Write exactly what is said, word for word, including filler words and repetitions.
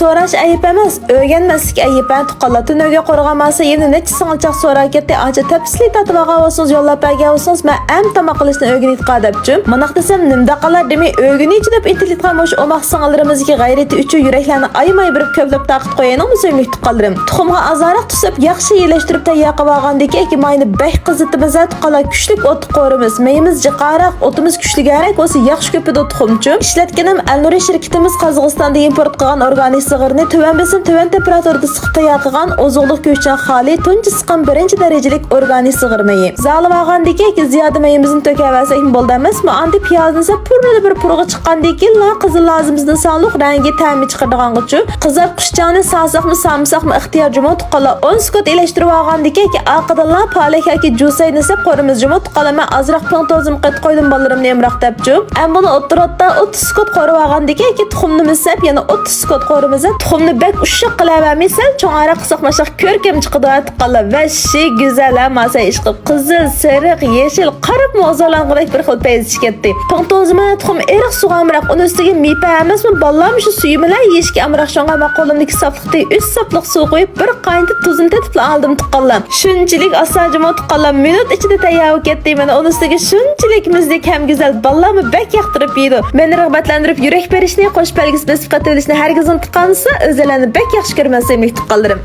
سوراش ئەيىب ئەمەس، ئۆگەنمەسلىك ئەيىب ھە تۇغقانلار. تۈنۈگۈن قورغان ماسا يېنى نەچچە سىڭىلچاق سوراپ كەتتى، ئانچە تەپسىلىي تارتىۋالغان بولسىڭىز، يوللاپ بەرگەن بولسىڭىز، مەن ئەمدى تاماق قىلىشنى ئۆگىنىۋېتىقا دەپچۇ. مۇنداق دېسەم، نېمىدەقالار دېمەي ئۆگىنىچۇ دەپ ئىنتىلىۋاتقان مۇشۇ ئوماق سىڭىللىرىمىزدىكى غەيرىتى ئۈچۈن يۈرەكلەرنى ئايىماي بېرىپ كۆپلەپ تارقىتىپ قويايلىڭ بىز سۆيۈملۈك تۇغقانلىرىم. تۇخۇمغا ئازراق تۈسۈپ، ياخشى يېلىشتۇرۇپ تەييار قىلىۋالغاندىن كېيىن، ماينى بەك قىزىتىمىز ھە تۇغقانلار، كۈچلۈك ئوتتا قورۇمىز. مېيىمىز جىقراق، ئوتىمىز كۈچلۈكرەك بولسا ياخشى كۆپىدۇ تۇخۇمچۇ. ئىشلەتكىنىم ئەلنۇرى شىركىتىمىز قازاقىستاندا ئىمپورت قىلغان ئورگانىك زىغىرنى تۆۋەن بېسىم، تۆۋەن تېمپېراتۇرىدا سىقىپ تەييار قىلغان ئوزۇقلۇق كۆچەڭ خالىي، تۇنجى سىققان بىرىنچى دەرىجىلىك ئورگانىك زىغىر مېيى. زالىۋالغاندىن كېيىن زىيادە مېيىمىزنى تۆكەۋەرسەكمۇ بولىدۇ ئەمەسمۇ؟ ئاندىن پىيازنى سەپ پۇرىلا بىر پۇرغا چىققاندىن كېيىنلا قىزىل لازىمىزدىن سالۇق رەڭگى تەمى چىقىدىغانغىچۇ. قىزارتقۇچ چاڭنى سالساقمۇ سالمىساقمۇ ئىختىيار جۇمۇ تۇغقانلار. ئون سېكۇنت ئېلىشتۇرۇۋالغاندىن كېيىن ئارقىدىنلا پالەك ياكى جۈسەينى سەپ قورۇمىز جۇمۇ تۇغقانلار. مەن ئازراق پىڭتوزىمۇ قېتىپ قويدۇم بالىلىرىمنى ئەمراق دەپچۇ. ئەمما بۇنى ئوتتۇرا ئوتتا ئوتتۇز سېكۇنت قورۇۋالغاندىن كېيىن تۇخۇمنىمۇ سەپ يەنە ئوتتۇز سېكۇنت قورۇمىز. تۇخۇمنى بەك ئۇششاق قىلىۋەرمەي سەل چوڭراق قىلساق ماشاق كۆركەم چىقىدۇ ھە تۇغقانلار. ۋەھشىي گۈزەل ھە ماسا ئىشقىلىپ قىزىل، سېرىق، يېشىل، قاراپمۇ ئوزۇقلانغۇدەك بىر خىل پەيز چىقىپ كەتتى. پىڭتوزىمۇ تۇخۇم ئېرىق سۇغا ئامراق، ئۇنىڭ ئۈستىگە مېيپە ئەمەسمۇ بالىلارمۇ شۇ سۈيى بىلەن يېيىشكە ئامراق، شۇڭا مەن قولۇمدىكى ساپلىقتىن ئۈچ ساپلىق سۇ قۇيۇپ بىر قاينىتىپ تۇزىنى تېتىپلا ئالدىم تۇغقانلار. شۇنچىلىك ئاسان جۇمۇ تۇغقانلار، مىنۇت ئىچىدە تەييار بولۇپ كەتتى. مانا ئۇنىڭ ئۈستىگە شۇنچىلىك مۈزدەك ھەم گۈزەل، بالىلارمۇ بەك ياقتۇرۇپ يەيدۇ. مېنى رىغبەتلەندۈرۈپ يۈرەك بېرىشنى، قوش بەلگىسى بېسىپ قېتىۋېلىشنى ھەرگىز ئۇنتۇپ قالمىسا، ئۆزلەرنى بەك ياخشى كۆرىمەن سۆيۈملۈك تۇغقانلىرىم.